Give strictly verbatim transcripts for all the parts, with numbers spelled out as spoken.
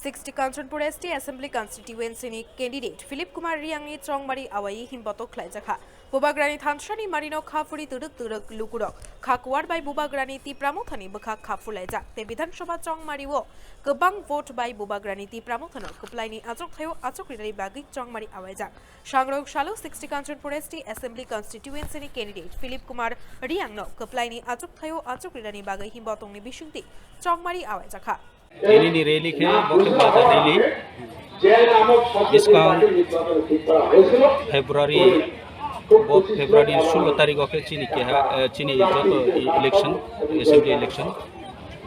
sixty Kanchanpur S T Assembly Constituency ni candidate Philip Kumar Riang ni chongmari awai himbotok khlaijakha. Bubagrani thansani marino kha phuri twrwk twrwk lukurok kha kuar bai Bubagrani Tipra Mothani bwkha kha phurlaijak tei Bidhan Sabha chongmario kwbang vote bai Bubagrani Tipra Mothano kwplaini achuk thaio achuk rinani bagwi chongmari awaijak. Sangrok salo sixty Kanchanpur S T Assembly Constituency ni candidate Philip Kumar Riang no kwplaini achuk thaio achuk rinani bagwi himbo tongni bisingtwi chongmari awaijakha. Tini ni rally khe bo khe bazar rally. Biskang February, bo February sullo tarikh o khe chini keha, eh, chini joto election, assembly election,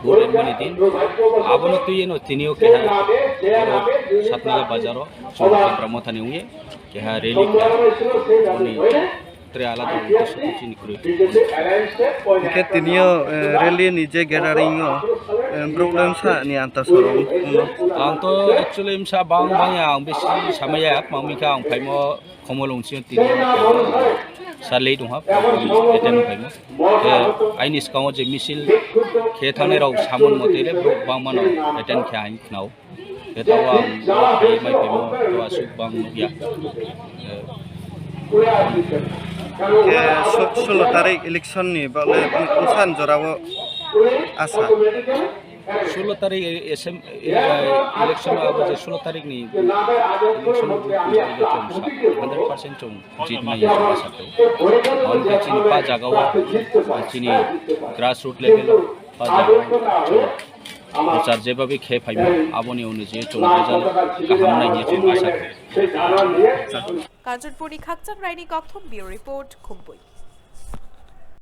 vote rimani din. Abono twi eno tini o keha oro Satnala bazar o chwng Tipra Mothani wngwi keha rally khlai. Oni Tre alada uddesho khe chini kwrwi. Hwnkhe tini o, eh, rally ni je gathering o, eh, bwrwk lemsa ni anta sorong wngno. Ang to actually msa bang bang ya, ang bisi samaya, mang mikha ang phaimo Khomolwng sio tini o sa late wngha, attend wngphaimo. Khe aini swkango je misil khe thangnai rok samung mote le borok bangmano attend khe ang khnao. Khe tao ang bo phaiwi mai phaimo, to aswk bang nukya. Khe so-, sullo tarik election ni bagwi bwsani jorao asa. Sullo tarik e-, esem-, e-, election abo je sullo tarik ni election o vote twi hundred percent chwng jit maya asa khe. Hwn khe chini pa jagao chini grassroot level o pa jagao chwng Prochar jebabe khe phaima, aboni ulo je chwng bujano kaham nai hinwi chwng asa kha. Kanchanpurni Khakchang Raini Kokthum Bureau Report, Khumpui.